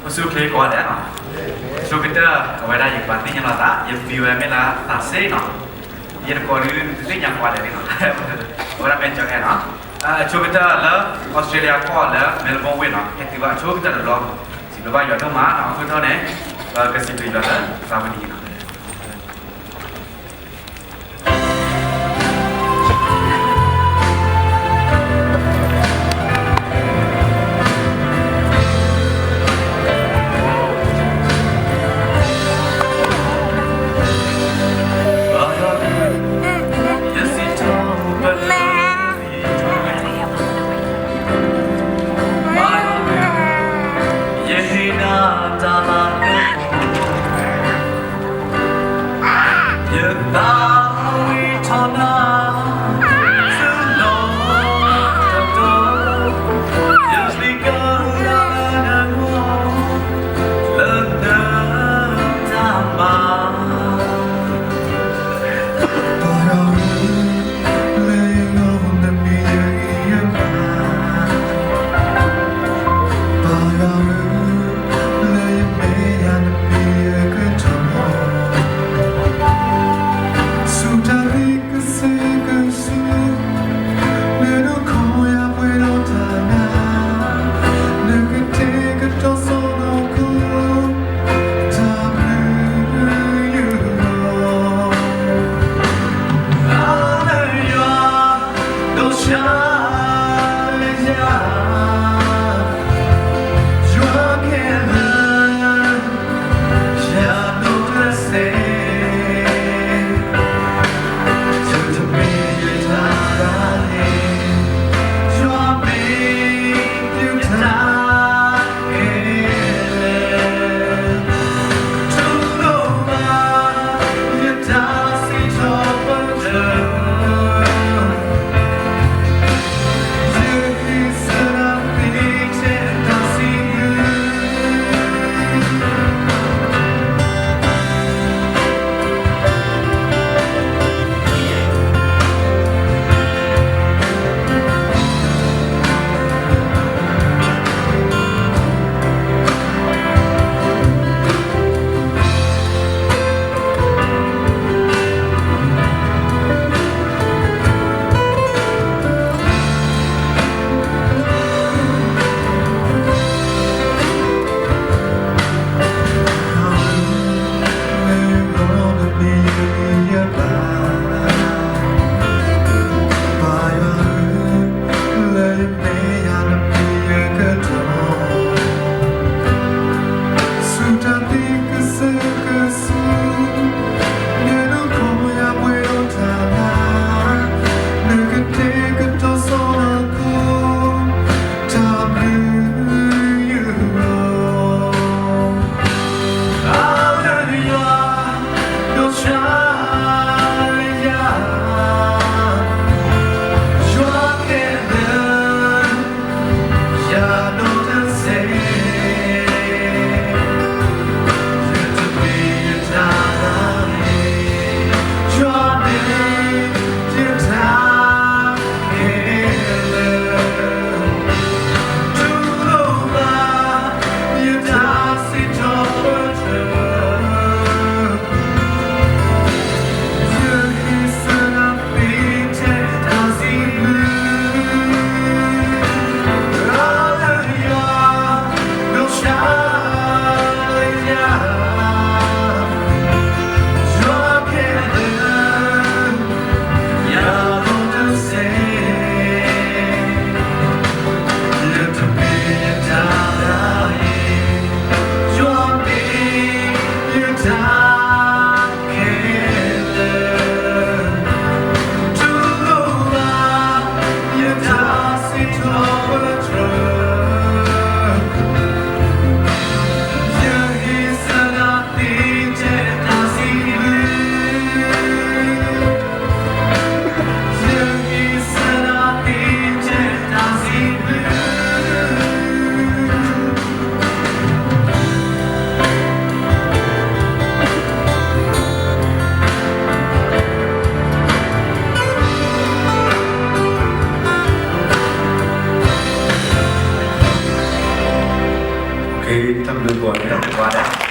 အိၣ်ဆူၣ်အိၣ်ချ့ကိးဂၤဒဲးနီၤ, ဆိကတၢၢ် အဝဲဒၣ်ယကဘၣ်သ့ၣ်ညါလီၤသး ယမံၤဝဲမ့ၢ်လၢသးစ့နီၤ, ယတကိးဒုးတသ့ၣ်ညါကိးဂၤဒဲးန့ၣ်နီၤ, အဝဲဒၣ်မ့ၢ်ကၠီၤအဲၣ်နီၤ, အဆိကတၢၢ်လၢ Australia ကီၢ်လၢ Melbourne ဝ့ၢ်နီၤ, ဟဲတုၤဘၣ်အဆိကတၢၢ်တဘျီ, စံးဘျုးဘၣ်ယွၤဒိၣ်မးနီၤ, အဃိထီၣ်န့ၣ် ပကစံးဘျုးယွၤလၢသးဝံၤဒ်အံၤနီၤ. ယဟ့ၣ်နၤတၢ်လၤကပီၤ, တၢ်ဘျုးကိးဂၤဒဲး,